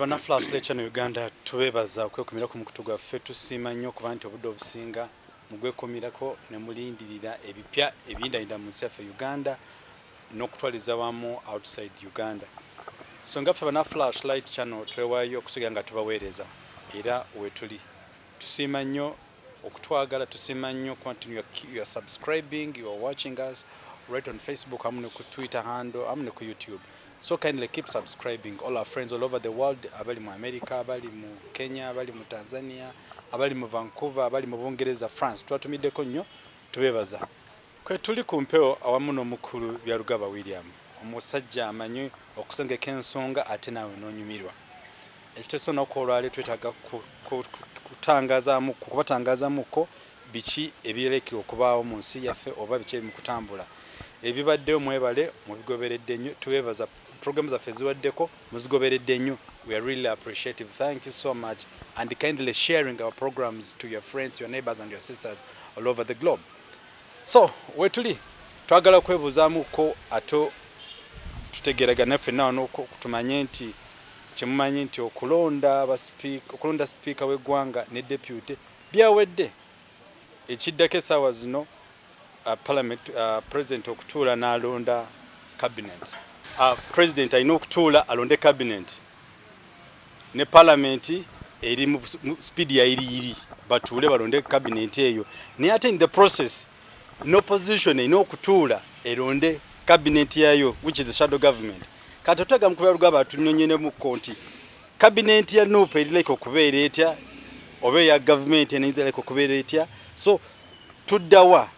Bana Flash Channel Uganda, tubebaza okwekumira ku mukutu gwaffe. Tusiima nnyo okuba nti obudde obusinga mugwekumirako ne mulindirira ebipya ebiyindayinda mu nsi yaffe Uganda n'okutwaliza wamu outside Uganda. So nga ffe bana Flash Light Channel twewaayo okusigala nga tubaweereza, era wetuli. Tusiima nnyo okutwagala, tusiima nnyo okuba nti you are subscribing, you are watching us right on Facebook amu ne ku Twitter handle amu ne ku YouTube. So kindly keep subscribing, all our friends all over the world, abali mu America, abali mu Kenya, abali mu Tanzania, abali mu Vancouver, abali mu Bungereza, France, twatumiddeko nnyo, tubebaza. Kwe tuli ku mpewo awamu n'omukulu Byarugaba William, omusajja amanyi okusengeka ensonga ate naawe n'onyumirwa. Ekiteeso olunaku olwaleero twetaaga kubatangazaamuko biki ebirekera okubaawo mu nsi yaffe oba biki ebiri mu kutambula ebibaddewo. Mwebale mubigoberedde nnyo, tubebaza. Programu zaffe ziwaddeko muzigoberedde nnyo. We are really appreciative. Thank you so much, and kindly sharing our programs to your friends, your neighbors and your sisters all over the globe. So wetuli twagala kwebuuzaamuko ate tutegeeragane ffenna wano, tumanye nti kyemumanyi nti okulonda sipiika w'eggwanga ne deputy byawedde. Ekiddako essaawa zino, parliament, president okutuula n'alonda cabinet. President alina okutuula alonde cabinet ne parliament eri mu speed ya yiriyiri, batuule balonde cabinet eyo. Naye ate in the process n'opposition erina okutuula eronde cabinet yayo, which is the shadow government. Kati otwega mukulu Byarugaba atunyonyenemuko nti cabinet ya NUP eri like okubeera etya, oba eya gavumenti enayinza like okubeera etya? So tuddawa?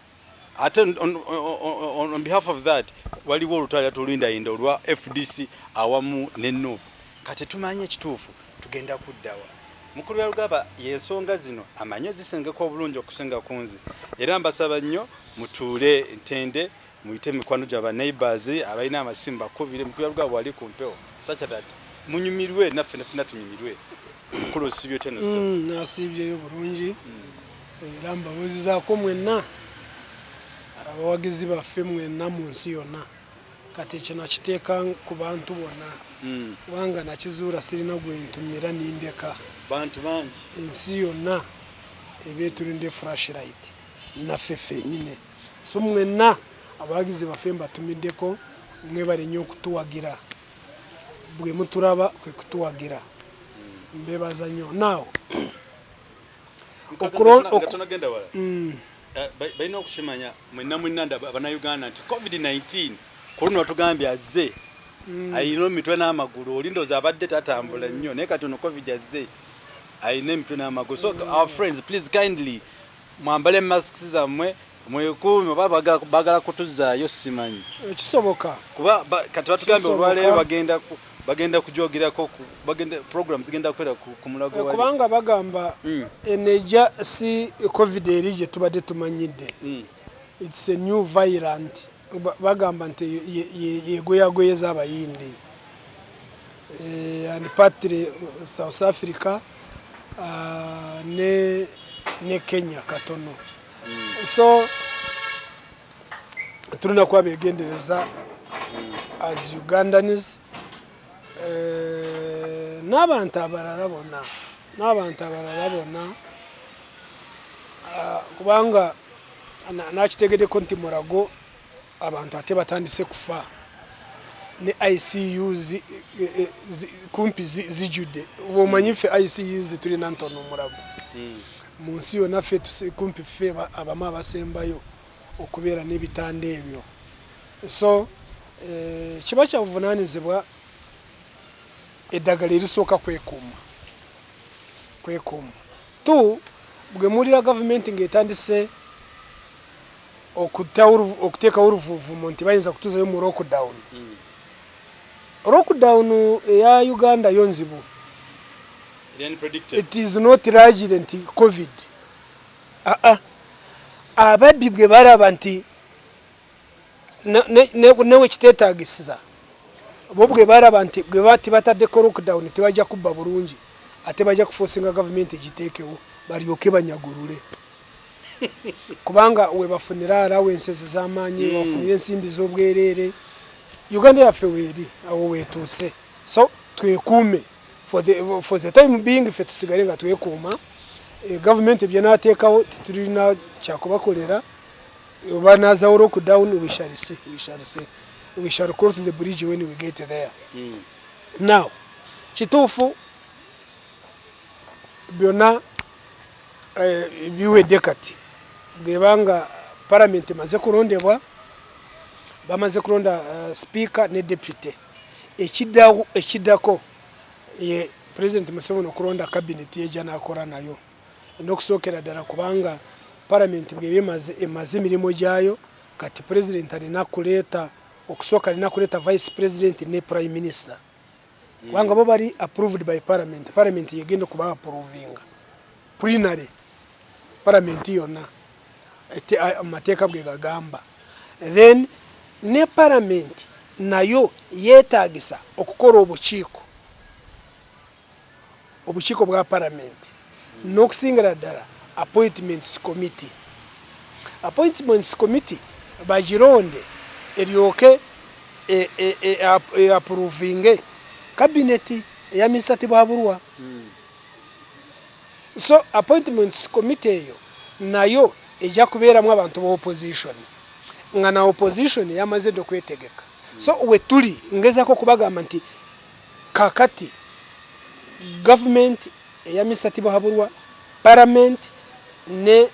Ate on behalf of that, waliwo olutalo tulindayinda olwa FDC awamu ne NUP. Kati tumanyi ekituufu tugenda kuddawa? Mukulu Byarugaba yensonga zino amanyi ozisengeka obulungi okusinga ku nze, era mbasaba nnyo mutuule ntende, muyite mikwano gya neighbors abalina amasimu, bakubire mukulu Byarugaba wali ku mpewo, such that munyumirwe naffe nafena tunyumirwe. Mukulu, osibye otya noso? Nasiibyeyo bulungi, era mbabuuzizaako mwenna abawagizi baffe mwenna mu nsi yonna. Kati ekyo nakiteeka ku bantu bonna, kubanga nakizuula sirina gwe ntumira nindeka. Bantu bangi. Ensi yonna eba etulinde Flashlight naffe ffenyine. So mwenna abawagizi baffe mbatumiddeko, mwebale nnyo okutuwagira. Bwe mutulaba kwe kutuwagira, mbebaza nnyo. Naawe Nga tonagenda wala, balina okukimanya mwenna mwenna Abannayuganda nti COVID-19 ku luno watugambye azze ayina emitwe n'amagulu. Oli ndowooza abadde tatambula nnyo, naye kati ono COVID azze ayina emitwe n'amagulu. So our friends, please kindly mwambale masks zammwe, mwekuume. Oba baagala kutuzaayo, simanyi. Kisoboka. Kuba kati batugambye Kisoboka. olwaleero bagenda kujogerako bagenda program zigenda kubeera ku Mulago wali. Kubanga bagamba enejja si COVID eri gye tubadde tumanyidde. It's a new variant. Bagamba nti yegoyagoyeza Abayindi, and partly South Africa, ne Kenya katono. So tulina kuba begendereza as Ugandans, n'abantu abalala bonna, kubanga nakitegeddeko nti Mulago abantu ate batandise kufa, ne ICU kumpi zijjudde. Bwomanyi ffe ICU tulina ntono Mulago. Mu nsi yonna ffe kumpi ffe abamu abasembayo okubeera n'ebitanda ebyo. So kiba kya buvunaanyizibwa. Eddagala erisooka kwekuuma tu. Bwe muwulira gavumenti ng'etandise okuteekawo oluvuuvumo nti bayinza kutuzayo mu lockdown, lockdown eya Uganda yo nzibu. Eri unpredictable. It is not largely nti COVID. Aa, ababbi bwe balaba nti newe kiteetagisiza, bo bwe balaba nti bwe bataddeko lockdown tebajja kubba bulungi, ate bajja kuforcinga gavumenti egiteekewo balyoke banyagulule, kubanga webafunira allowances ez'amaanyi, webafunira ensimbi z'obwereere. Uganda yaffe weeri awo wetuuse. So twekuume. For the time being, ffe tusigale nga twekuuma. Gavumenti byenateekawo tetulina kyakubakolera. Banazawo lockdown, we shall see, we shall see, we shall cross the bridge when we get there. Now, kituufu byonna biwedde kati, bwebanga parliament emaze kulondebwa, bamaze kulonda speaker ne deputy. Ekiddako ye President Museveni okulonda cabinet yejja nakola nayo. N'okusookera ddala, kubanga parliament bweba emaze emirimu gyayo, kati president alina kuleeta, okusooka alina kuleeta vice president ne prime minister, kubanga bo bali approved by parliament. Parliament yegenda okuba approvinga plenary, parliament yonna, amateeka bwe gagamba. Then ne parliament nayo yeetagisa okukola obukiiko bwa parliament, n'okusingira ddala appointments committee. Appointments committee bagironde eryoke approvinge cabinet eya Mr Tibuhaburwa. So appointments committee eyo nayo ejja kubeeramu abantu ba opposition, nga na opposition yamaze dda okwetegeka. So we tuli ngezako okubagamba nti kakati government eya Mr Tibuhaburwa, parliament ne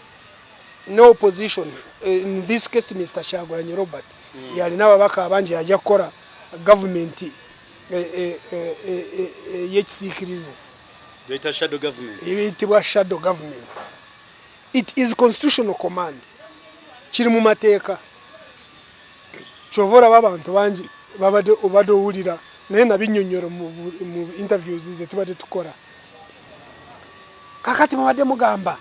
opposition, in this case Mr Kyagulanyi Robert, yalina ababaka abangi, yajja kukola government y'ekisiikirize. Bayita shadow government. Ebiyitibwa shadow government. It is constitutional command, kiri mu mateeka. Kyova olaba abantu bangi babadde obadde owulira, naye nabinyonyola mu interviews ze tubadde tukola. Kakati mubadde mugamba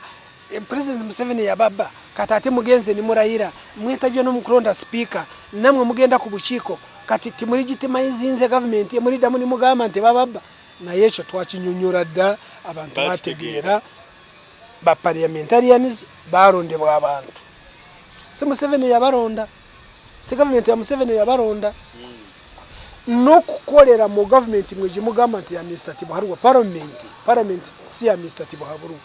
President Museveni yababba, kati ate mugenze nimulayira, mwetabye n'omukulonda speaker, namwe mugenda ku bukiiko, kati timulegitimizinze gavumenti, muliddamu nimugamba nti bababba. Naye ekyo twakinyonyola dda, abantu bategeera. Ba parliamentarians balondebwa abantu, si Museveni yabalonda, si gavumenti ya Museveni yabalonda. N'okukolera mu gavumenti mwe gimugamba nti ya Mr Tibuhaburwa, parliament si ya Mr Tibuhaburwa,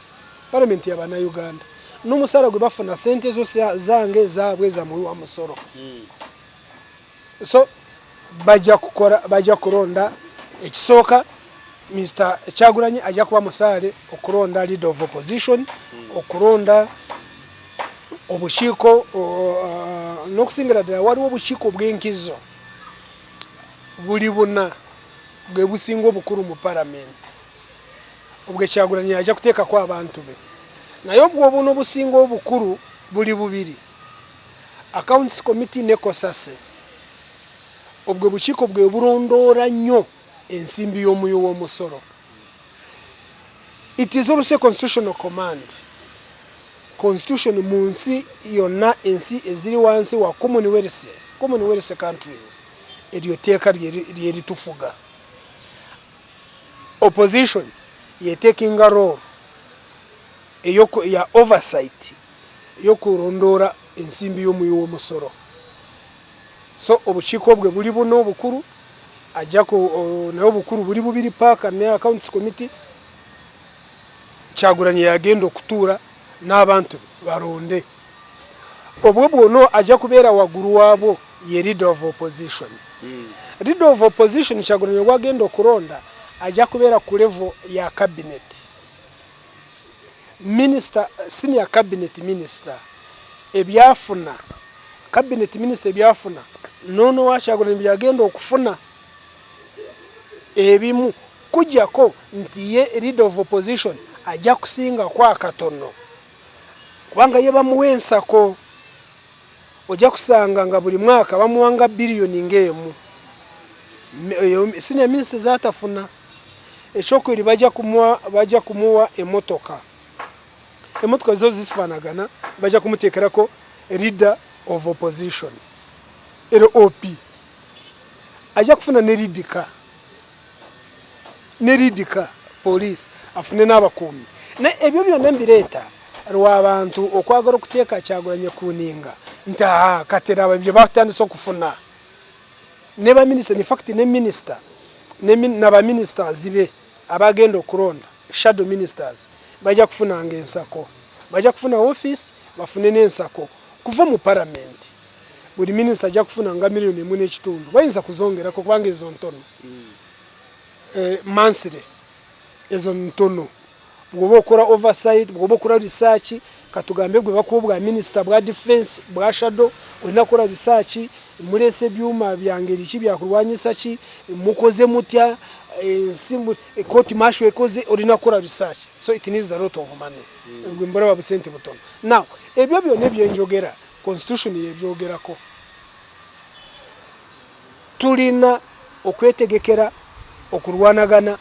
parliament ya Bannayuganda. N'omusaala gwe bafuna, sente zo zange, zaabwe, zamuwi wa musolo. So bajja kukola, bajja kulonda. Ekisooka, Mr Kyagulanyi ajja kuba musaale okulonda leader of opposition, okulonda obukiiko, n'okusingira ddala waliwo obukiiko bw'enkizo buli buna, bwe businga obukulu mu parliament. Obwe Kyagulanyi ajja kuteekako abantu be, naye obwo buno obusinga obukulu buli bubiri, accounts committee ne COSASE. Obwo bukiiko bwe bulondoora nnyo ensimbi y'omuwi w'omusolo. It is also a constitutional command. Constitution mu nsi yonna, ensi eziri wansi wa Commonwealth countries, eryo tteeka lyeritufuga. Opposition yetakinga role ya oversight, y'okulondoora ensimbi y'omuwi w'omusolo. So obukiiko bwe buli buno obukulu ajja naye obukulu buli bubiri, PAC ne accounts committee. Kyagulanyi yagenda okutuula n'abantu be balonde obwo bwono ajja kubeera waggulu waabwo ye leader of opposition. Leader of opposition Kyagulanyi gwagenda okulonda ajja kubeera ku level ya cabinet minister, senior cabinet minister. Ebyafuna cabinet minister, ebyafuna nono wa Kyagulanyi byagenda okufuna ebimu, kujjako nti ye leader of opposition ajja kusingako akatono, kubanga ye bamuwa ensako. Ojja kusanga nga buli mwaka bamuwanga biliyoni ng'emu, senior minister zatafuna. Ekyokubiri, bajja kumuwa emotoka. Emotoka zo zifaanagana, bajja kumuteekerako leader of opposition, LOP. Ajja kufuna ne lead car, ne lead car police, afune n'abakuumi. Naye ebyo byonna mbireeta lw'abantu okwagala okuteeka Kyagulanye ku ninga nti aha, kati raba ibyo batandise okufuna ne baminisita. In fact, ne minisita n'abaministers be. abagenda okulonda shadow ministers bajja kufunanga ensako, bajja kufuna office, bafune n'ensako kuva mu parliament. Buli minisita ajja kufunanga 1.5 miliyoni, bayinza kuzongerako kubanga ezo ntono. Monthly ezo ntono. Bwoba okola oversight, bwoba okola research, katugambe gwe bakuwa bwa minisita bwa defense bwa shadow, olina kukola research, muleese ebyuma byangeri ki, byakulwanyisa ki, mukoze mutya ensi, court martial ekoze, olina kukola research, so it needs a lot of money. Gwe mbulaba busente butono. Now ebyo byonna ebyenjogera, constitution yebyogerako. Tulina okwetegekera okulwanagana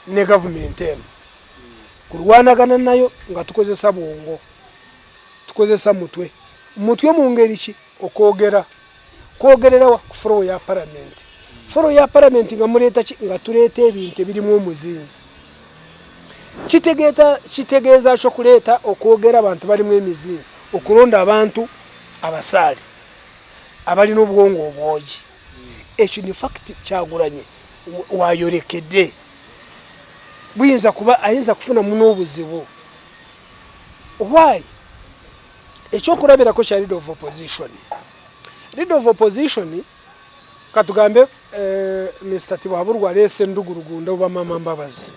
ne gavumenti eno, kulwanagana nayo nga tukozesa bwongo, tukozesa mutwe. Mutwe mu ngeri ki? Okwogera. Kwogererawa? Ku floor ya palamenti. Floor ya palamenti nga muleeta ki? Nga tuleeta ebintu ebirimu omuzinzi. Kitegeeza ki okuleeta okwogera abantu balimu emizinzi? Okulonda abantu abasaale abalina obwongo obwogi. Ekyo in fact Kyagulanye wayolekedde buyinza kuba ayinza kufunamu n'obuzibu. Why? Ekyokulabirako kya leader of opposition. Leader of opposition, katugambe Mr Tibuhaburwa aleese Ndugu Rugunda oba Mama Mbabazi.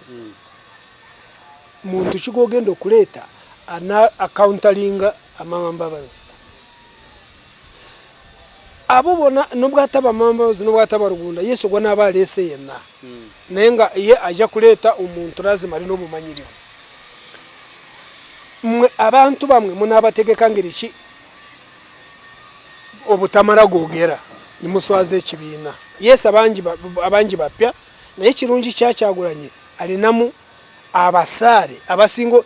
Muntu kigogenda okuleeta ana accountalinga Amama Mbabazi? Abo bona, nobwataba Mama Mbabazi, nobwataba Rugunda, yesu gwa naaba aleese yenna, naye nga ye ajja kuleeta omuntu lazima alina obumanyirivu. Mwe abantu bamwe munaabategeka ngeri ki obutamara googera nimuswaza ekibiina? Yes, abangi bapya, naye kirungi kya Kyagulanye alinamu abasaale abasinga.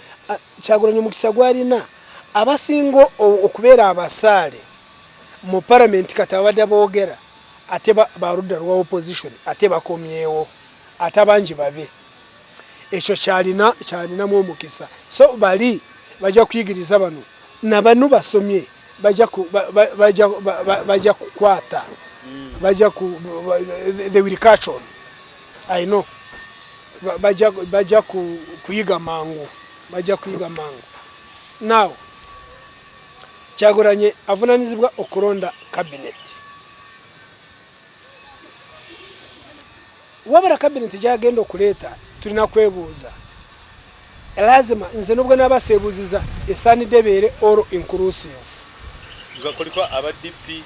Kyagulanye omukisa gwalina, abasinga okubeera abasaale mu palamenti kati abadde boogera ate baludda lwa opposition, ate bakomyewo, ate abangi babe. Ekyo kyalina, kyalinamu omukisa. So bali bajja kuyigiriza bano, nabano basomye, bajja kukwata, bajja ku they will catch on. I know bajja kuyiga mangu, bajja kuyiga mangu. Now Kyagulanye avunanyizibwa okulonda cabinet. Wabula cabinet gyagenda okuleeta, tulina kwebuuza lazima, nze nubwo naba seebuuziza, esaanidde ebeere all inclusive. Nga kuliko aba DP,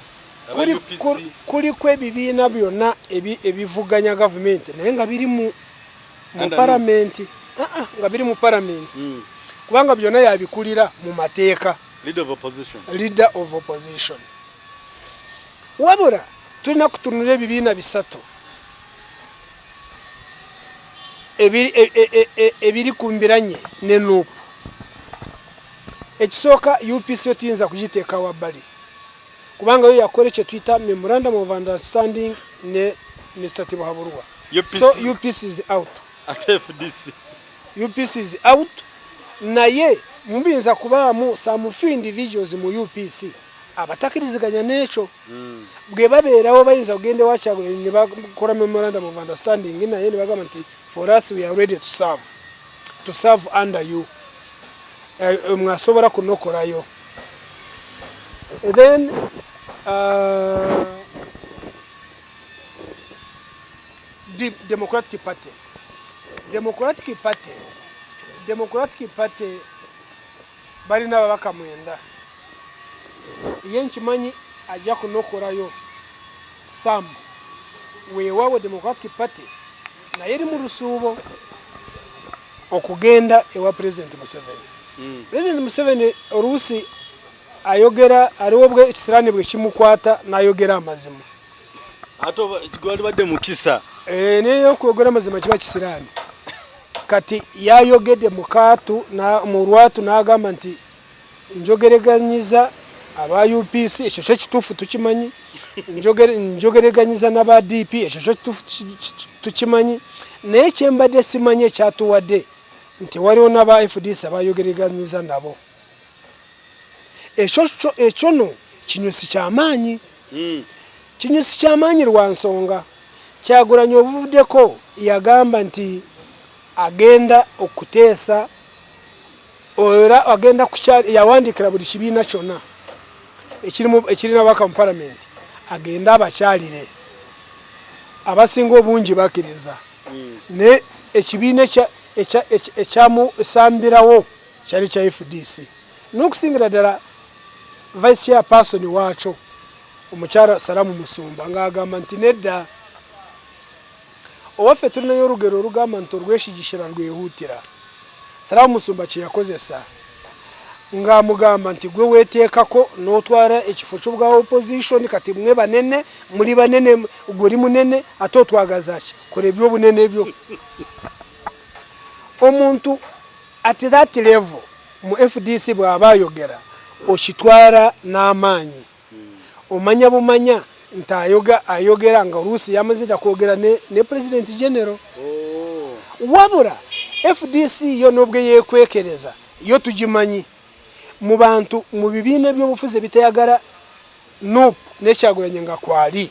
aba UPC. Kuliko ebibiina byonna ebivuganya gavumenti, naye nga biri mu Under palamenti. Ah, ah, nga biri mu palamenti, kubanga byonna yabikulira mu mateeka. Leader of opposition. Leader of opposition. Wabula tulina kutunula ebibiina bisatu ebiri kumbiranye ne NUP. Ekisooka, UPC yo tuyinza kugiteeka wabbali, kubanga yo yakola ekyo tuyita memorandum of understanding ne Mr Tibuhaburwa. UPC. So UPC is out. Ate FDC? UPC is out, naye mubiyinza kubaamu some few individuals mu UPC abatakiriziganya n'ekyo. Bwe babeerawo, bayinza kugenda ewa Kyagulanyi ne bakola memorandum of understanding naye ne bagamba nti, "For us, we are ready to serve under you." Mwasobola kunokolayo. Then Democratic Party, Democratic Party balina ababaka 9. Ye nkimanyi ajja kunokorayo sam. Weewaawo Democratic Party naye eri mu lusuubo okugenda ewa President Museveni. President Museveni oluusi ayogera, aliwo bwe ekisiraani bwe kimukwata n'ayogera amazima. Ate gwalibadde mukisa. Eh, naye okwogera amazima kiba kisiraani. Kati yayogedde mukaatu mu lwatu n'agamba nti njogereganyiza aba UPC, ekyo kyo kituufu tukimanyi. Njogereganyiza n'aba DP, ekyo kyo kituufu tukimanyi. Naye kyembadde simanyi ekyatuwadde nti waliwo n'aba FDC abayogereganyiza nabo. Ekyo no kinyusi kyamaanyi. Kinyusi kyamaanyi lwa nsonga Kyagulanyi obuvuddeko yagamba nti Agenda okuteesa era agenda yawandiikira buli kibiina kyonna ekirina ababaka mu palamenti agende abakyalire. Abasinga obungi bakkiriza naye ekibiina ekyamusambirawo kyali kya fdc n'okusingira ddala vice chairperson waakyo omukyala Salamu Musumba ng'agamba nti nedda. Owaffe tulinayo olugero olugamba nti orweshigishira rwehutira. Salamu Musumba kye yakozesa ng'amugamba nti gwe weteekako n'otwara ekifo ky'obwa opposition kati mwe banene muri banene gwe ori munene ate otwagaza ki? Kora eby'obunene byo. Omuntu at that level mu fdc bw'aba ayogera okitwara n'amaanyi. Omanya bumanya nti ayoga ayogera nga oluusi yamaze dda kwogera ne, ne president general. Oh. Wabula fdc yo nobwe yekwekereza yo tugimanyi mu bantu mu bibiina ebyobufuzi ebitayagala nup ne Kyagulanyi nga kwali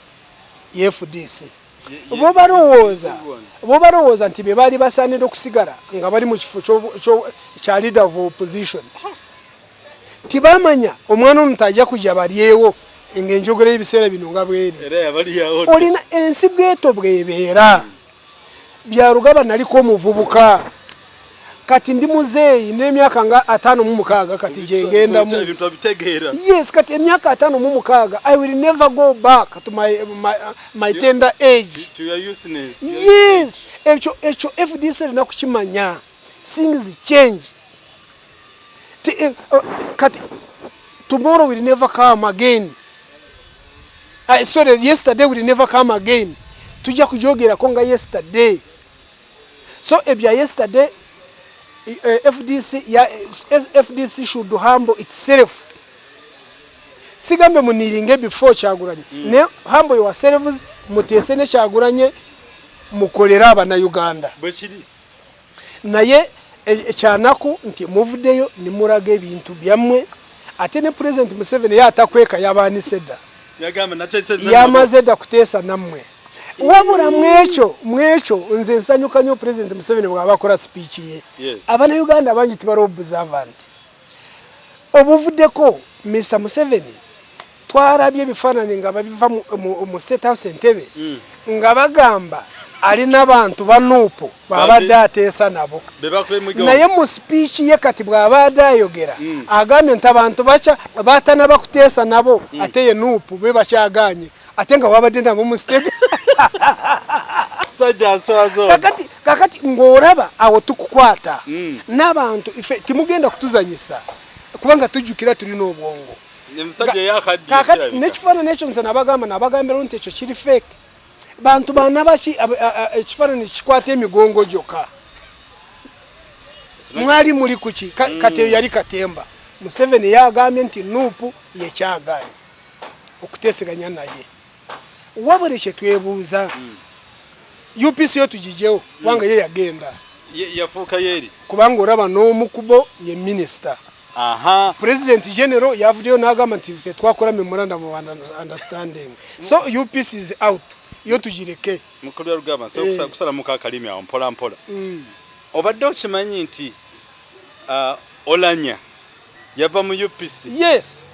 ye fdc. Bo balowooza bo balowooza nti be baali basaanidde okusigala nga bali mu kifo kya leader of opposition. Tibamanya omwana ono taja kuja balyewo nga enjogera y'ebiseera bino nga bweri. Olina ensi bweto bwebeera. Byarugaba naliko omuvubuka kati ndi muzeeyi n'emyaka nga 56 kati gyengendamu. Yes, kati emyaka 56 I will never go back to my tender age. To your youthness. Yes, ekyo FDC erina kukimanya. Things change. Kati tomorrow will never come again. Sorry, yesterday will never come again. Tujja kujogerako nga yesterday. So ebya yesterday, FDC, ya, FDC should humble itself. Sigambe muniringe before Kyagulanyi. Ne humble yourselves, muteese ne Kyagulanyi, mukolere abannayuganda. Bwekiri. Naye ekyanaku nti muvuddeyo ne mulaga ebintu byammwe, ate ne President Museveni ye atakweka yabaanise dda. Yamaze dda kuteesa nammwe. Wabula mwekyo nze nsanyuka nnyo President Museveni bw'aba akola speech ye. Abannayuganda bangi tibali observant. Obuvuddeko Mister Museveni twarabye ebifaananyi nga babiva mu State House Entebbe nga bagamba ali n'abantu ba NUP babadde ateesa nabo. Naye mu speech ye kati bw'abadde ayogera agambye nti abantu bacha batanaba kuteesa nabo ate ye NUP be bakyagaanye ate nga wabadde nabo mu state. Kakati ng'olaba awo tukukwata n'abantu ife timugenda kutuzanyisa kubanga tujjukira tulina obwongo. Kakati n'ekifaananyi ekyo nze nabagambirawo nti ekyo kiri fake. Bantu banabaki ekifaananyi kikwata emigongo gyokka. Mwali muli kuki? Kati eyo yali katemba. Museveni yagambye nti NUP yekyagaanye okuteeseganya naye. Wabula kye twebuuza, UPC yo tugiggyewo kubanga ye yagenda. Yafuuka yeeri. Kubanga olaba n'omu ku bo ye minisita. President General yavuddeyo n'agamba nti ffe twakola memorandum of understanding. So UPC is out. Yo tugireke. Mukulu Byarugaba, nsobola kusalamuko akalimi awo mpola mpola. Obadde okimanyi nti Olanya yava mu UPC? Yes.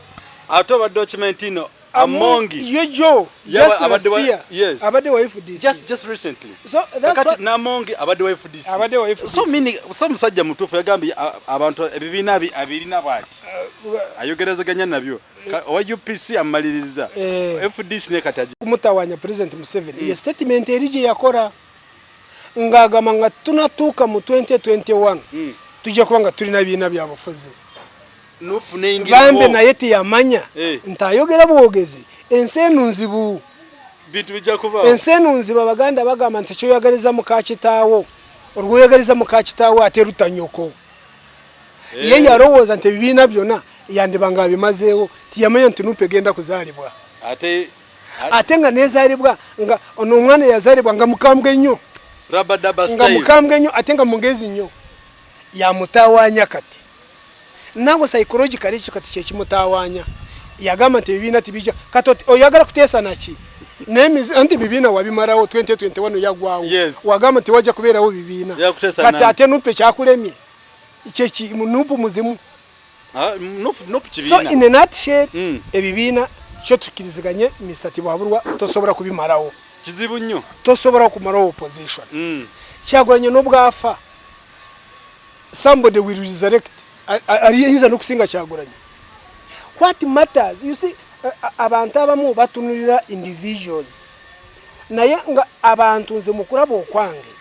Ate obadde okimanyi nti no Amongi ye Joe just last year abadde wa FDC. Just recently. So that's Kakati Namongi abadde wa FDC. Abadde wa FDC. So mini so musajja mutuufu yagambye abantu ebibiina abirina bw'ati. Ayogerezeganya nabyo. Owa UPC amaliriza. FDC ne kati aji. Kumutawanya President Museveni. Ye statement eri gye yakola ng'agamba nga tunatuuka mu 2021 tujja kuba nga tulina ebibiina bya bufuzi. Bambe naye teyamanya nti ayogera bwogezi ensi eno nzibu. Ensi eno nzibu. Abaganda bagamba nti kyoyagaliza muka kitaawo olwoyagaliza muka kitaawo ate luta nnyoko. Ye yalowooza nti ebibiina byonna yandiba nga abimazeewo, tiyamanya nti NUP egenda kuzaalibwa. Ate nga nezaalibwa nga ono omwana yazaalibwa nga mukambwe nnyo. Nga mukambwe nnyo ate nga mugezi nnyo. Yamutawaanya kati. Naawe psychologically ekyo kati kyekimutawaanya. Yagamba nti ebibiina tibijja. Kati oyagala kuteesa naki? Naye anti bibiina wabimalawo 2021 yagwawo. Yes. Wagamba nti wajja kubeerawo bibiina. Yakuteesa Kati nani? ate NUP ekyakulemye kyeki? NUP muzimu. Ah, NUP So kibiina. in a nutshell, ebibiina kyo tukiriziganye, Mr Tibwabulwa, tosobola kubimalawo. Kizibu nnyo. Tosobola kumalawo opposition. Kyagulanye n'obwafa, somebody will resurrect aliyinza n'okusinga Kyagulanye. What matters, you see, abantu abamu batunulira individuals, naye nga abantu, nze mukulaba okwange,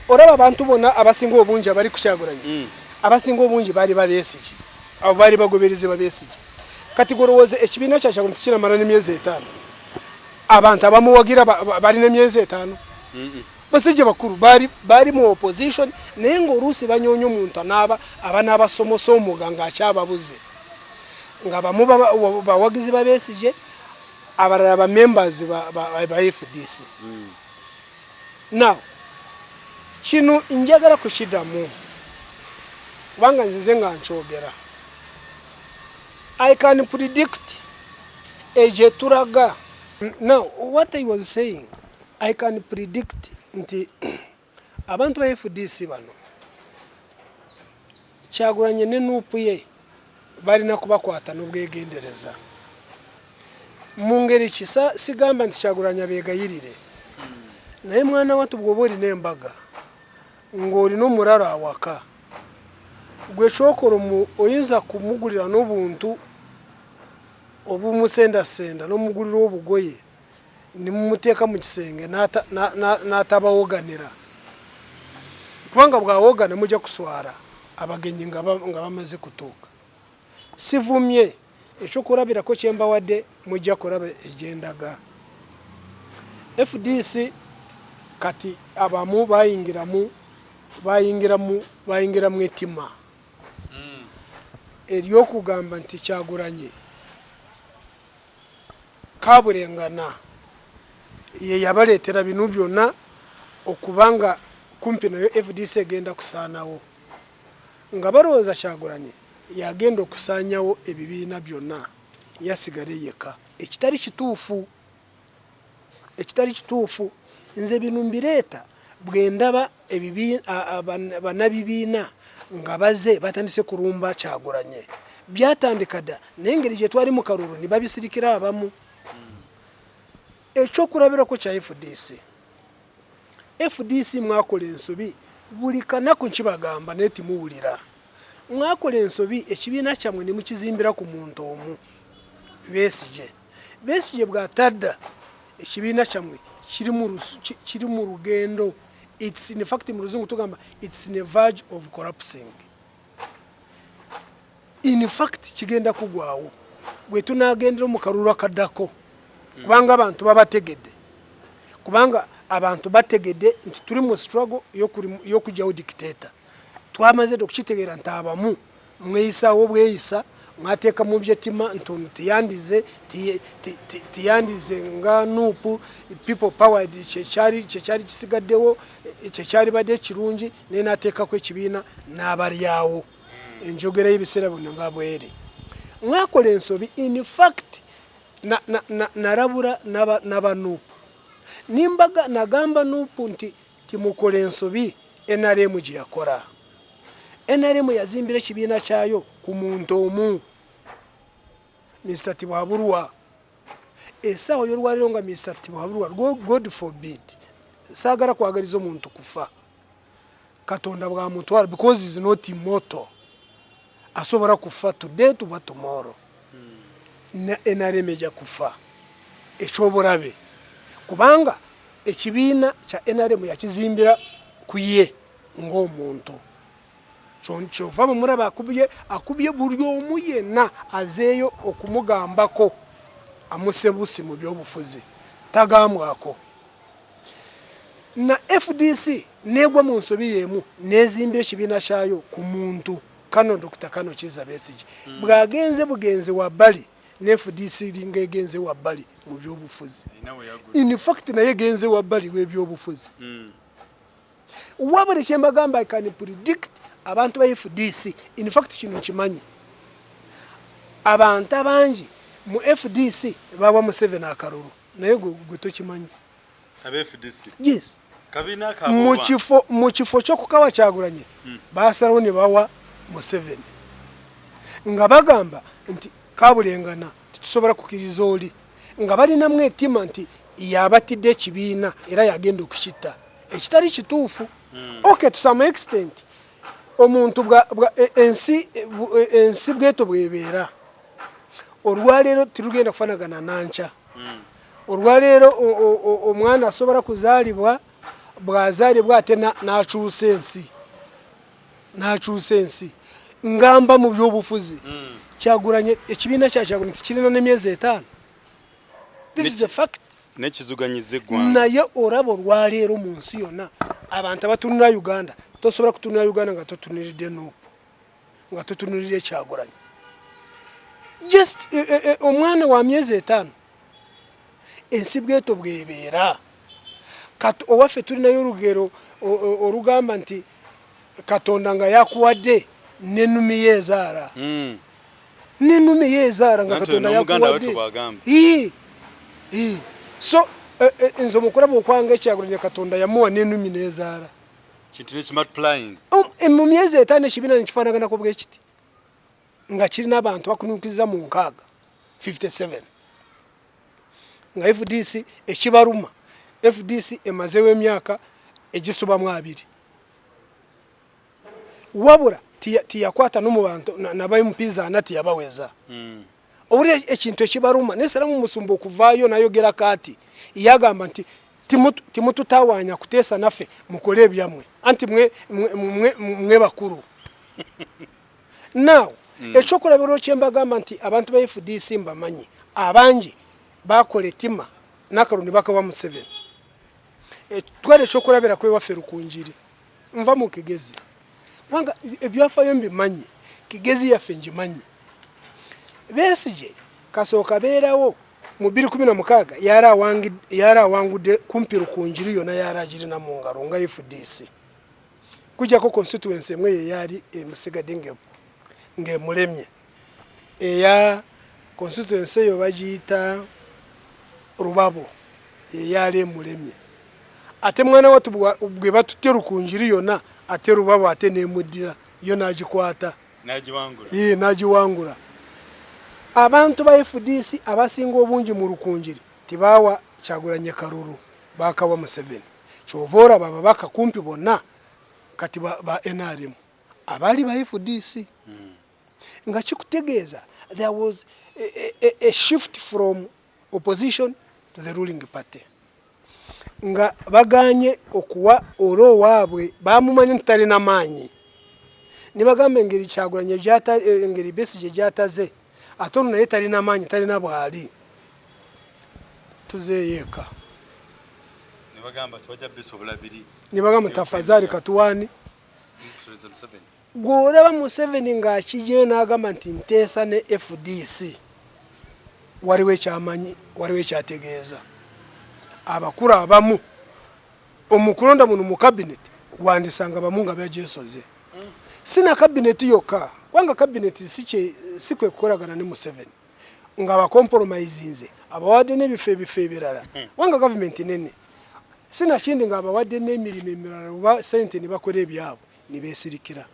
olaba abantu bonna abasinga obungi abali ku Kyagulanye, abasinga obungi baali babeesigi, abo baali bagoberezi babeesigi. Kati golowooza ekibiina kya Kyagulanye tekinamala n'emyezi 5, abantu abamuwagira balina emyezi 5. Basajja bakulu baali mu opposition, naye ng'oluusi banyonya omuntu anaaba aba n'abasomosa omuga ng'akyababuze, nga bamu bawagizi babeesige, abalala ba members ba FDC. Now kino njagala kukiddamu kubanga nzize nga nkyogera. I can predict egye turaga. Now what I was saying, I can predict nti abantu ba FDC bano, Kyagulanye ne NUP ye balina kubakwata n'obwegendereza. Mu ngeri kisa sigamba nti Kyagulanye abeegayirire, naye mwana wattu, bw'oba olina embaga ng'olina omuraro awaka, gwe kyokola oyinza kumugulira n'obuntu obumusendasenda, n'omugulira obugoye nimumuteeka mu kisenge n'atabawoganira, kubanga bwawogana mujja kuswara abagenyi nga bamaze kutuuka. Sivumye, ekyokulabirako kyembawadde, mujja kulaba egyendaga. FDC kati abamu bayingiramu etima eryokugamba nti Kyagulanye kaburengana ye yabaleetera bino byonna, okubanga kumpi nayo FDC egenda kusaanawo, nga balowooza Kyagulanye yagenda okusaanyawo ebibiina byonna yasigale yekka, ekitali kituufu, ekitali kituufu. Nze bino mbireeta bwe ndaba bannabibiina nga baze batandise kulumba Kyagulanye. Byatandika dda, naye engeri gye twali mu kalulu ne babisirikira abamu. Ekyokulabirako kya FDC, FDC mwakola ensobi, buli kanaku nkibagamba naye timuwulira. Mwakola ensobi, ekibiina kyammwe ne mukizimbira ku muntu omu, Besigye. Besigye bw'atadda, ekibiina kyammwe kiri mu lugendo. It's in fact, mu luzungu tugamba it's in a verge of collapsing. In fact kigenda kugwawo bwe tunagendera mu kalulu akaddako, kubanga abantu babategedde, kubanga abantu bategedde nti tuli mu struggle y'okugyawo dictator. Twamaze okukitegeera nti abamu mweyisaawo bweyisa, mwateeka mu byetima nti ono tiyandize tiyandize nga NUP, People Power kyekyali kisigaddewo, kyekyali badde kirungi, naye n'ateekako ekibiina n'abalyawo. Enjogera y'ebiseera bino nga bweri, mwakola ensobi. In fact narabula n'aba NUP, nimbaga nagamba NUP nti timukola ensobi NRM gye yakola. NRM yazimbira ekibiina kyayo ku muntu omu, Mr Tibwabulwa. Essaawa y'olwaliro nga Mr Tibwabulwa, God forbid, saagala kwagaliza omuntu kufa, Katonda bwamutwala, because is not immortal, asobola kufa today tuba tomorrow, na NRM ejja kufa ekyobulabe, kubanga ekibiina kya NRM yakizimbira ku ye ng'omuntu. Kyova mumulaba akubye buli omu yenna azeeyo okumugambako, amuse busi mu byobufuzi tagambwako. Na FDC negwa mu nsobi yemu, nezimbira ekibiina kyayo ku muntu kano, Dr. Kano Kiza Besigye. Bwagenze bugenze wa bbali, ne FDC eringa egenze wa bbali mu byobufuzi. In fact naye egenze wa bbali w'ebyobufuzi. Wabula kyembagamba, I can predict abantu ba FDC. In fact kino nkimanyi, abantu abangi mu FDC bawa Museveni akalulu. Naye gwe tokimanyi. Aba FDC. Yes. Kabiina mu kifo ky'okukawa Kyagulanyi, basalawo ne bawa Museveni nga bagamba nti kabulengana, titusobola kukkiriza oli, nga balinamu etima nti yabatidde ekibiina era yagenda okukitta, ekitali kituufu. Okay, to some extent omuntu ensi bweto bwebeera, olwaleero tirugenda kufanagana nankya. Olwaleero omwana asobola kuzaalibwa, bwazaalibwa ate n'akyusa ensi, n'akyusa ensi. Ngamba mu byobufuzi, Kyagulanye, ekibiina kya Kyagulanyi tikirina n'emyezi 5. This is a fact. Nekizuganyiza eggwanga. Naye olaba olwaleero mu nsi yonna abantu abatunula Uganda, tosobola kutunula Uganda nga totunuliridde NUP, nga totunulira Ekyagulanyi. Just omwana wa myezi 5. Ensi bweto bwebeera. Kati owaffe tulinayo olugero olugamba nti Katonda nga yakuwadde nenumi yeezaala. Nenumi yeezaala nga Katonda yakuwadde. So nze omukulaba okwanga Ekyagulanyi, Katonda yamuwa nenumi nezaala. Mu myezi 5 ekibiina nekifaanaganako bwe kiti nga kirina abantu bakunuukiriza mu nkaaga, 57, nga FDC ekibaluma. FDC emazeewo emyaka egisobamu 20, wabula tiyakwata no mu bantu naba MPs ana tiyabaweza. Obuli ekintu ekibaluma, naye Salamu Musumba okuvaayo nayogera kaati yagamba nti timututawaanya kuteesa naffe, mukole ebyammwe, anti mwe, mwe, mwe, mwe bakulu. Now ekyokulabirwa kyembagamba nti abantu ba FDC mbamanyi, abangi bakola etima n'akalulu ne bakawa Museveni. Twala ekyokulabirako ewaffe Rukunjiri, nva mu Kigezi, kubanga ebyafayo mbimanyi, Kigezi yaffe ngimanyi. Besigye kasooka beerawo mu 2016, yali awangudde kumpi Rukunjiri yonna, yali agirina mu ngalo nga FDC, kujjako constituency emwe yeyali emusigadde ng'emulemye. Eya constituency eyo bagiyita Rubabo, yeyali emulemye. Ate mwana watu bwe batutte Rukunjiri yonna, ate Rubabo ate nemuddira yo n'agikwata n'agiwangula. Abantu ba FDC abasinga obungi mu Rukunjiri tibaawa Kyagulanye kalulu, bakawa Museveni. Kyova olaba ababaka kumpi bonna kati ba NRM abaali ba FDC. Nga kikutegeeza there was a shift from opposition to the ruling party, nga baganye okuwa oli owaabwe bamumanya nti talina maanyi, ne bagamba engeri Kyagulanye engeri Besigye gyataze, ate ono naye talina maanyi, talina bwali, tuzeeyo eka. Ne bagamba tafadhali katuwaani. Gw'olaba Museveni ng'akijjayo n'agamba nti nteesa ne FDC, waliwo ekyamanyi, waliwo ekyategeeza. Abakulu abamu omukulonda muno mu cabinet wandisanga bamu nga bagyesoze, si na cabinet yokka, kubanga cabinet si kwe kukolagana ne Museveni nga bacompromisinze, abawadde n'ebifo ebifo ebirala, kubanga gavumenti nene, sinakindi ng'abawadde n'emirimu emirala oba sente ne bakola ebyabwe ne beesirikira,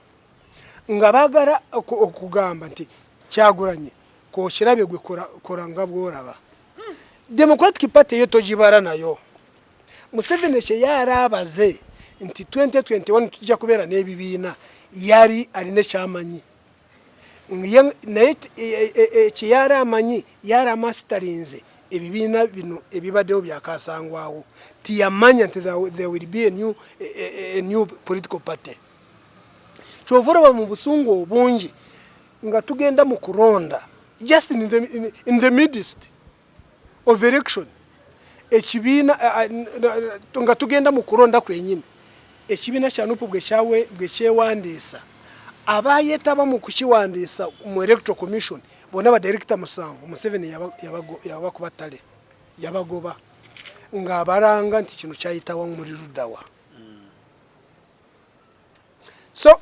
nga baagala okugamba nti Kyagulanye kokirabye gwe kola nga bw'olaba. Democratic Party eyo togibala nayo. Museveni kye yali abaze nti 2021 tujja kubeera n'ebibiina, yali alina ekyamanyi naye kye yali amanyi, yali amasitalinze ebibiina bino ebibaddewo byakasangwawo. Tiyamanya nti there will be a new political party. Kyova olaba mu busungu obungi nga tugenda mu kulonda, just in the midst of election, ekibiina nga tugenda mu kulonda kwenyini, ekibiina kya NUP bwe kyewandiisa, abayetaba mu kukiwandiisa mu Electoral Commission bonna badirekita 7, Museveni yabakuba ttale, yabagoba ng'abalanga nti kino kyayitawa muri luddawa. So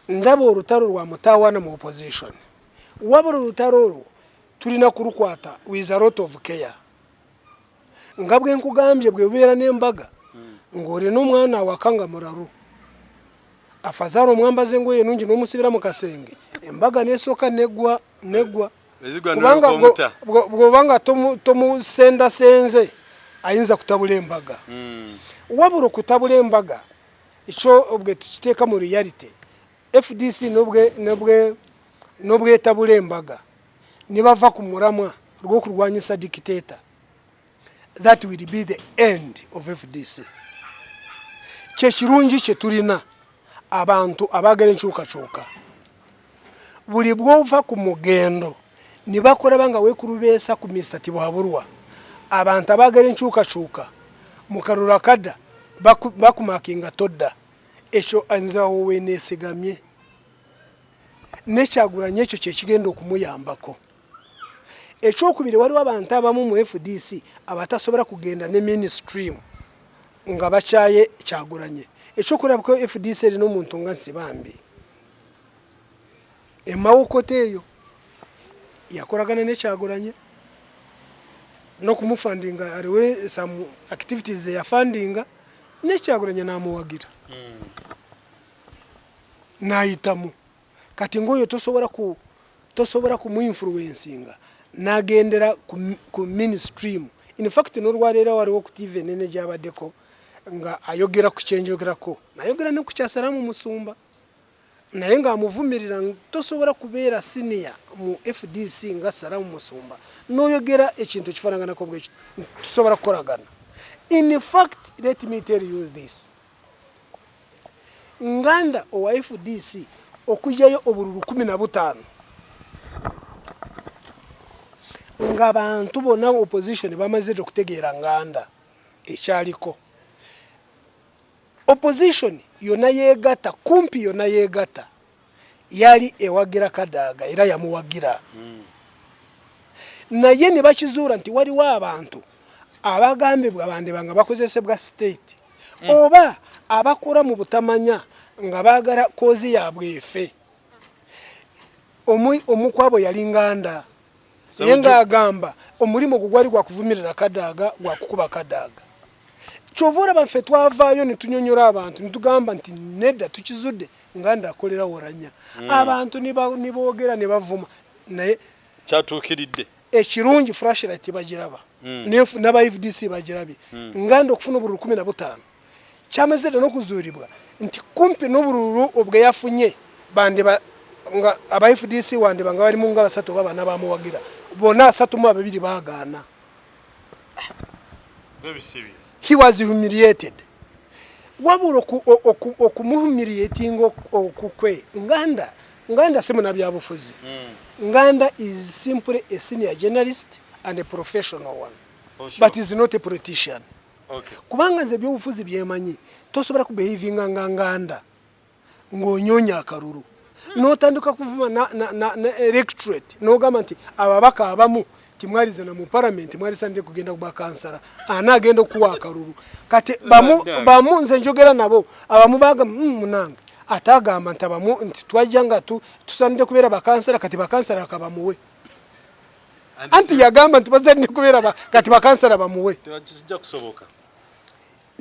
ndaba olutalo lwa mutawaana mu opposition, wabula olutalo olwo tulina kulukwata with a lot of care. Nga bwe nkugambye, bwe bubeera n'embaga ng'olina omwana awaka nga mulalu, afazaala omwambaza engoye enungi n'omusibira mu kasenge, embaga nesooka neggwa neggwa. Ezigwa. Kubanga n'omuta. Bw'oba nga tomusendasenze ayinza kutabula embaga. Wabula okutabula embaga ekyo bwe tukiteeka mu reality, FDC n'obwetabula embaga ne bava ku mulamwa rw'okurwanyisa dictator, that will be the end of FDC. Kyekirungi kye tulina abantu abaagala enkyukakyuka. Buli bw'ova ku mugendo ne bakulaba nga weekulubeesa ku Mr Tibwaburwa, abantu abaagala enkyukakyuka mu kalulu akadda bakumakinga todda. Ekyo nze awo weneesigamye nekyagulanye, ekyo kyekigenda okumuyambako. Ekyokubiri, waliwo abantu abamu mu FDC abatasobola kugenda ne mainstream nga bakyaye Kyagulanye. Ekyokulabako, FDC erina omuntu nga Nsibambi emawokota eyo yakolagana nekyagulanye n'okumufundinga, aliwe some activities zeyafundinga, nekyagulanye namuwagira nayitamu. Kati ngaoyo tosobola kumuinfluencinga nagendera ku mainstream. In fact, n'olwaleero waliwo ku TV enene gyabaddeko nga ayogera ku kyenjogerako, nayogera ne ku kyasalamu Musumba, naye ng'amuvumirira. Tosobola kubeera senior mu FDC nga Salamu Musumba n'oyogera ekintu ekifaanaganako bwekito, tusobola kukolagana. In fact, let me tell you this, Nganda owa FDC okugyayo obululu 15 ng'abantu bonna opposition bamaze dda okutegeera Nganda ekyaliko. Opposition yonna yeegatta, kumpi yonna yeegatta, yali ewagira Kadaaga era yamuwagira, naye ne bakizuula nti waliwo abantu abagambibwa bandiba nga bakozesebwa state oba abakola mu butamanya nga baagala cause yaabwe efe. Omu kwabo yali Nganda, naye ng'agamba omulimu ogwo gwali gwakuvumirira Kadaaga, gwakukuba Kadaaga. Kyova olaba ffe twavaayo ne tunyonyola abantu ne tugamba nti nedda, tukizudde Nganda akolera Woranya. Abantu ne boogera ne bavuma, naye kyatuukiridde. Ekirungi flashlight bagiraba, n'aba FDC bagirabye. Nganda okufuna obululu 15 kyamaze dda n'okuzuulibwa nti kumpi n'obululu obwe yafunye bandiba nga aba FDC wandiba nga balimu nga basatu oba bana bamuwagira, bonna 32 baagaana. Very serious. He was humiliated. Wabula okumuhumiliatinga okukwe Nganda, Nganda si munabyabufuzi. Nganda is simply a senior journalist and a professional one, but is not a politician. Kubanga nze ebyobufuzi byemanyi, tosobola kubehavinga nga Nganda ng'onyonya akalulu n'otandika kuvuma na electorate n'ogamba nti ababaka abamu timwalize na mu parliament, mwalisandire kugenda ku bakansala, ana agenda okuwa akalulu. Kati bamu nze njogera nabo, abamu bagamba, munange ate agamba nti abamu nti twajja nga tusanidde kubeera bakansala, kati bakansala akabamuwe." Anti yagamba nti basanidde kubeera kati bakansala bamuwe. Tekijja kusoboka.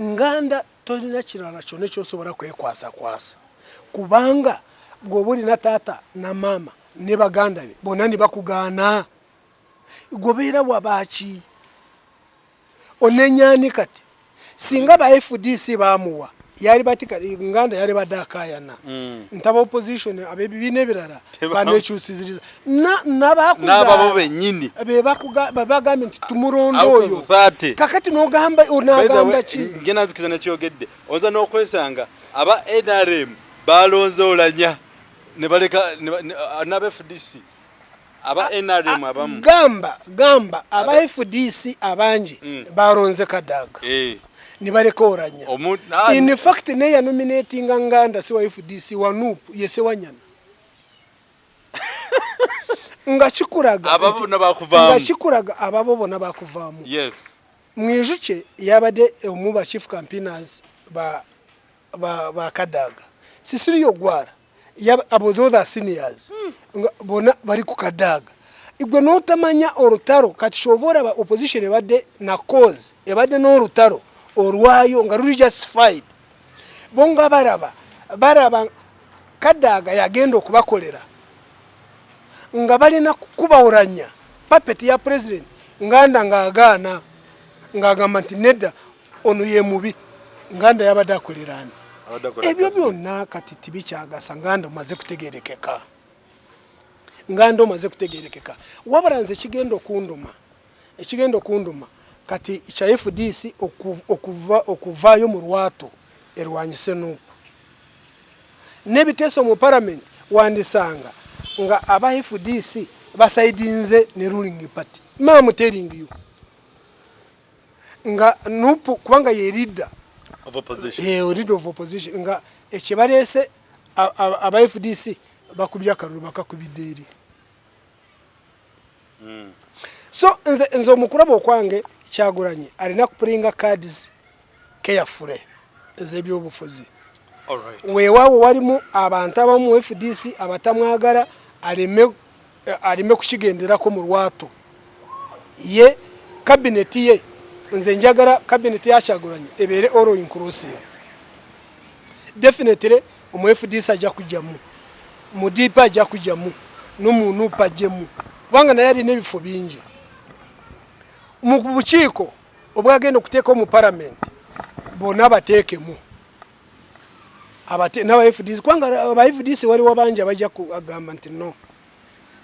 Nganda tolina kirala kyonna ekyosobola kwekwasakwasa, kubanga bw'oba olina taata na maama ne baganda be bonna ne bakugaana, gobeera wabaaki onenyani? Kati singa ba FDC bamuwa, yali bati Nganda yali badde akayana nti aba opposition ab'ebibiina ebirala banekyusiziriza. N'ababo bennyini. Bebagambye nti tumuronda Out oyo. of 30. Kakati n'ogamba onagamba ki? Ngenda nzikiza nekyogedde, oza n'okwesanga aba NRM balonze Olanya ne baleka n'aba FDC, aba NRM abamu. Gamba aba FDC abangi baronze Kadaga ne baleka Oranya. In fact, neya nominatinga Nganda si wa FDC, wa NUP, yese Wanyana, nga kikulaga Ababo bonna bakuvaamu. Nga kikulaga ababo bonna bakuvaamu. Mwijuke yabadde omu ba chief campaigners ba Kadaga, Sisiriyo Gwara, abo, those are seniors, nga bonna bali ku Kadaga. Gwe n'otamanya olutalo. Kati kyova olaba opposition ebadde na cause, ebadde n'olutalo olwayo nga luli justified. Bo nga balaba Kadaga yagenda okubakolera nga balina kukubawuranya puppet ya president Nganda ng'agaana, ng'agamba nti nedda, ono ye mubi. Nganda yabadde akolera ani? Ebyo byonna kati tibikyagasa. Nganda omaze kutegerekeka, Nganda omaze kutegerekeka. Wabula nze ekigenda okunduma kati kya FDC okuvaayo mu lwatu erwanyise NUP n'ebiteeso mu parliament. Wandisanga nga aba FDC basaidinze ne ruling party. I'm telling you nga NUP, kubanga ye leader of opposition. Leader of opposition, nga ekibaleese aba FDC bakubye akalulu, bakakubidde eri. So nze omukulaba okwange, Kyagulanyi alina kuplayinga cards carefully ez'ebyobufuzi. Weewaawo walimu abantu abamu mu FDC abatamwagala, aleme kukigenderako mu lwatu. Ye cabinet ye, nze njagala cabinet ya Kyagulanyi ebeere all inclusive. Definitely omu FDC ajja kujjamu, mu DP ajja kujjamu, n'omu NUP ajjemu, kubanga naye alina ebifo bingi mu bukiiko obwagenda okuteekawo mu parliament. Bonna bateekemu n'aba FDC, kubanga aba FDC waliwo bangi abajja kugamba nti no,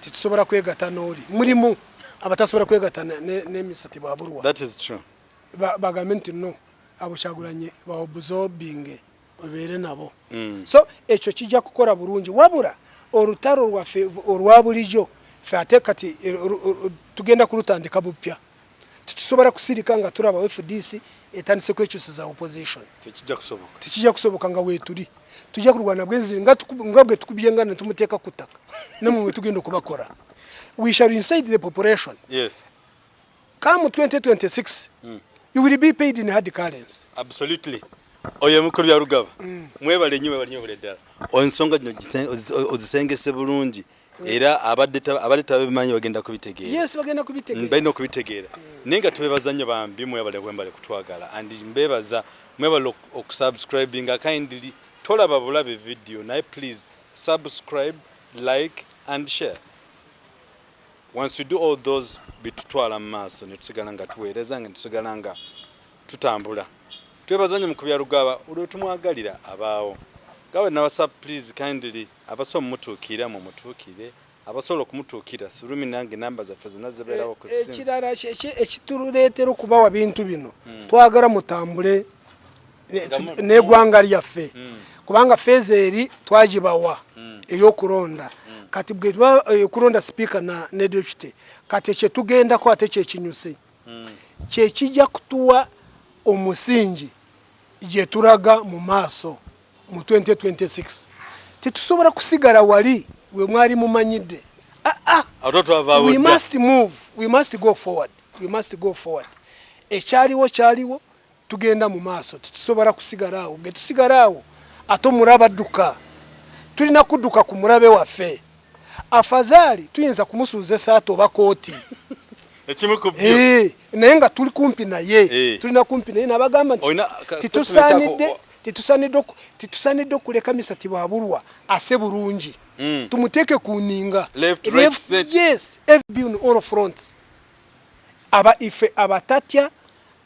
tetusobola kwegatta n'oli. Mulimu abatasobola kwegatta n'emisati bwabulwa. That is true. Bagambe nti no, abo Kyagulanye baobuzobinge obeere nabo. So ekyo kijja kukola bulungi. Wabula olutalo lwaffe olwa bulijjo ffe ate kati tugenda kulutandika bupya. Tetusobola kusirika nga tulaba FDC etandise kwekyusiza opposition. Tekijja kusoboka. Tekijja kusoboka. Nga weetuli tujja kulwana bwenziri nga bwe tukubye nga netumuteeka ku ttaka, namwe bwe tugenda okubakora. We shall inside the population. Come 2026, you will be paid in hard currency. Absolutely. Oyo mukulu Byarugaba, mwebale nnyo, mwebale nnyo, bule ddala. Ensonga zino ozisengese bulungi, era abadde tabimanyi bagenda kubitegeera. Yes, bagenda kubitegeera. Balina okubitegeera. Naye nga tubebaza nnyo bambi, mwebale, mwebale kutwagala, and mbebaza mwebale okusubscribinga. Kindly tolaba bulabe video, naye please subscribe, like and share. Once you do all those, bitutwala mu maaso ne tusigala nga tuweereza, nga tusigala nga tutambula. Twebaza nnyo Mukulu Byarugaba olwo tumwagalira abaawo gawe. Nabasa please kindly abasobola mumutuukira, mumutuukire, abasobola okumutuukira surumi nange namba zaffe zonna zibeerawo ku ssimu. Ekirala ekituleetera okubawa bintu bino, twagala mutambule n'eggwanga lyaffe, kubanga phase eri twagibawa ey'okulonda. Kati bwe tuba okulonda sipiika ne deputy, kati ekyetugendako ate kyekinyusi kyekijja kutuwa omusingi gye tulaga mu maaso mu 2026. Tetusobola kusigala wali we mwali mumanyidde. Ah, ah. Ate twavaawo We dda. must move, we must go forward, we must go forward. Ekyaliwo kyaliwo, tugenda mu maaso. Tetusobola kusigala awo. Ge tusigala awo ate omulabe adduka. Tulina kudduka ku mulabe waffe. Afazaali tuyinza kumusuuza esaati oba kooti. Ekimu ku byo. Naye nga tuli kumpi naye. Tulina kumpi naye nabagamba nti Olina titusaanidde okuleka Misati Bwabulwa ase bulungi. Tumuteeke ku nninga. Left, right, set. Yes, FB on all fronts. Aba ife abatatya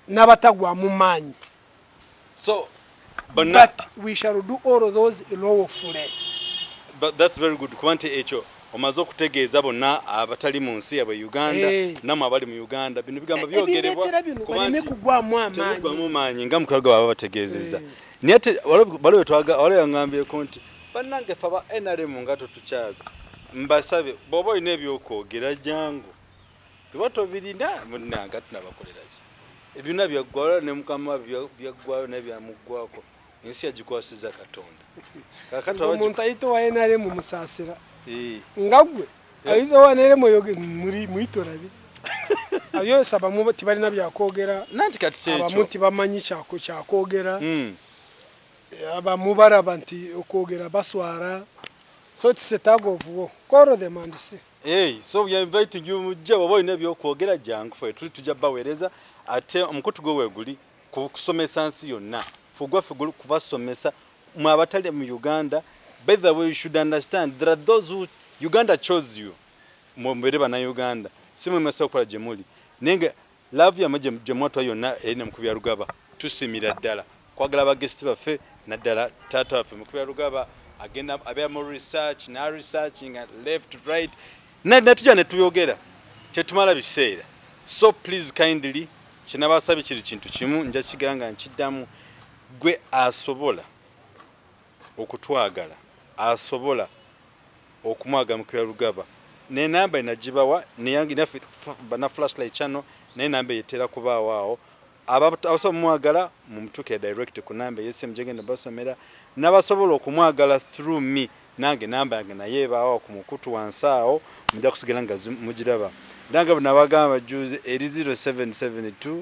n'abatagwamu maanyi. So bonna. But we shall do all of those lawfully. But that's very good, kuba nti ekyo omaze okutegeeza bonna abatali mu nsi yabwe Uganda, nammwe abali mu Uganda, bino bigambo byogerebwa Ebireetera bino kuba baleme nti kugwamu amaanyi. Temugwamu maanyi nga mukago baba bategeezezza. Naye ate waliwo yaŋŋambyeko nti bannange ffe aba NRM nga totukyaza. Mbasabe, bw'oba olina ebyokwogera jangu, tuba tobirina munnange tunabakolera ki? Ebyonna byaggwayo ne mukama byaggwayo naye byamuggwako, ensi yagikwasiza Katonda. Kaakati Nze omuntu ayita owa NRM musaasira. Nga gwe ayita owa NRM oyoge muri muyitorabi abyose, abamu tibalina byakwogera. Nanti kati abamu kyekyo. Tibamanyi kyakwogera. Abamu baraba nti okwogera baswara. So it's a tug of war. Call them and see. Hey, so we are inviting you mujje bw'oba olina ebyokwogera jangu ffe tuli tujja baweereza ate omukutu gwe weeguli kusomesa nsi yonna ffe ogwaffe guli kubasomesa mwe abatali mu Uganda. By the way, you should understand there are those who Uganda chose you mubeere bannayuganda, si mwe mwesa okukola gye muli, naye nga love yammwe gye mwatwa yonna eri ne Mukubya Rugaba. Tusiimira ddala kwagala bagesiti baffe, naddala taata waffe Mukubya Rugaba agenda abeera mu research na researching left right natujja ne tuyogera tetumala biseera. So please kindly, kyenabasabye kiri kintu kimu, nja kigera nga nkiddamu. Gwe asobola okutwagala, asobola okumwagala Mukubya Rugaba, nenamba enagibawa neyange naffe bana Flashlight Channel, naye namba eyetera kubaawo awo. Abasobola omwagala mumutuukire direct ku namba ey'essimu gyegenda basomera, n'abasobola okumwagala through me, nange namba yange naye ebaawo ku mukutu wansi awo, mujja kusigala nga mugiraba. Era nga bwe nabagamba juzi, eri 0772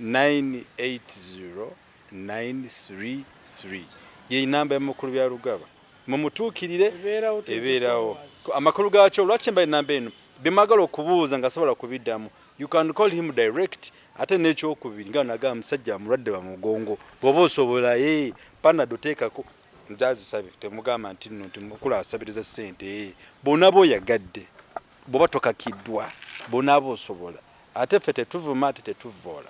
980 933 ye namba ya Mukulu bya Rugaba, mumutuukirire. Ebeerawo 24 Ebeerawo. hours. Amakulu gaakyo lwaki mba enamba eno, byemwagala okubuuza nga asobola kubiddamu, you can call him direct. Ate n'ekyokubiri, nga nagamba, musajja mulwadde wa mugongo, bw'oba osobola ye Panado teekako, nzazisabe. Temugamba nti nno nti mukulu asabiriza ssente. Bonna boyagadde, bw'oba tokakiddwa, bonaaba osobola. Ate ffe tetuvuma, ate tetuvoola.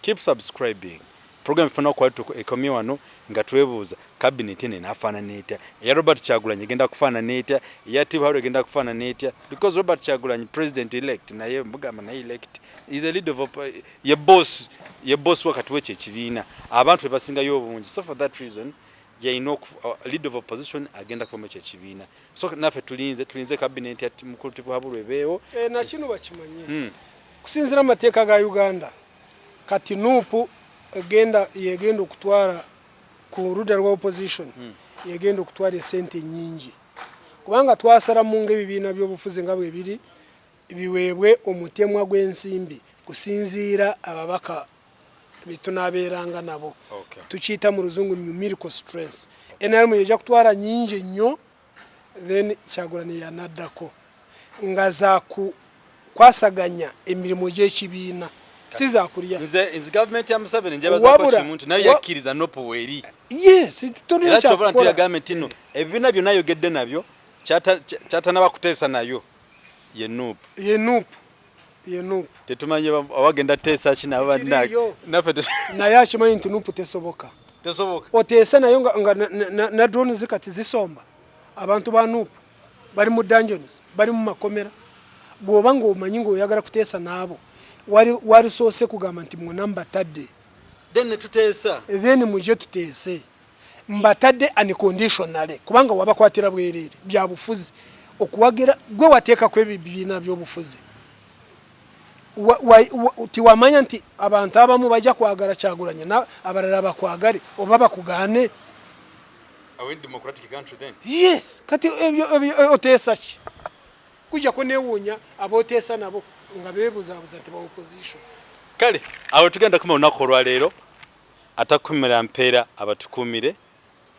Keep subscribing. Program ifuna okuba ekomye wano nga twebuuza cabinet eno enaafaanana etya, eya Robert Kyagulanyi egenda kufaanana etya, eya Tibuhaburwa egenda kufaanana etya, because Robert Kyagulanyi president elect, naye mbugamba naye elect is a leader of ye boss, ye boss wakati wekyo ekibiina abantu bebasingayo obungi. So for that reason yalina leader of opposition agenda kuva mu ekyo ekibiina. So naffe tulinze cabinet ya mukulu Tibuhaburwa ebeewo. Nakino bakimanye, kusinziira mu mateeka ga Uganda, kati NUP egenda yegenda okutwala ku ludda lwa opposition, yegenda okutwala esente nyingi, kubanga twasalamu ng'ebibiina by'obufuzi nga bwe biri biweebwe omutemwa gw'ensimbi kusinziira ababaka betunabeeranga nabo. Tukiyita mu luzungu numerical strength. NRM yejja kutwala nyingi nnyo, then Kyagulanyi yanaddako nga zakukwasaganya emirimu gy'ekibiina, si zakulya. Nze gavumenti ya Museveni njebazaako kimu nti nayo yakkiriza NUP weeri. Yes. Era kyobola nti yagambye nti nno ebibiina byonna ayogedde nabyo, kyatanaba kuteesa nayo ye NUP. Ye NUP, ye NUP. Tetumanyi abagenda teesa ki nabo. Tekiriyo. Naffe Naye akimanyi nti NUP tesoboka. Tesoboka. Oteese nayo nga na drones kati zisomba abantu ba NUP bali mu dungeons, bali mu makomera. Bw'oba ng'omanyi ng'oyagala kuteesa n'abo, walisoose kugamba nti mwonna mbatadde. Then netuteesa. Then mujje tuteese, mbatadde unconditionally, kubanga wabakwatira bwereere bya bufuzi okuwagira gwe wateekako ebibiina by'obufuzi. Tiwamanya nti abantu abamu bajja kwagala Kyagulanye, abalala bakwagale oba bakugaane. Are we in democratic country then? Yes. Kati ebyo oteesa ki? Kujja kunewuunya ab'oteesa nabo nga beebuzaabuza nti ba opposition. Kale awo tugenda kuma olunaku olwaleero. Atakumira mpeera abatukuumire,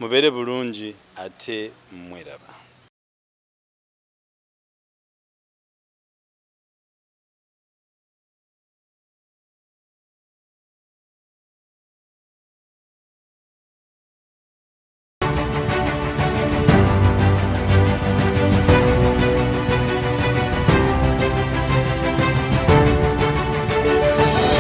mubeere bulungi ate mweraba.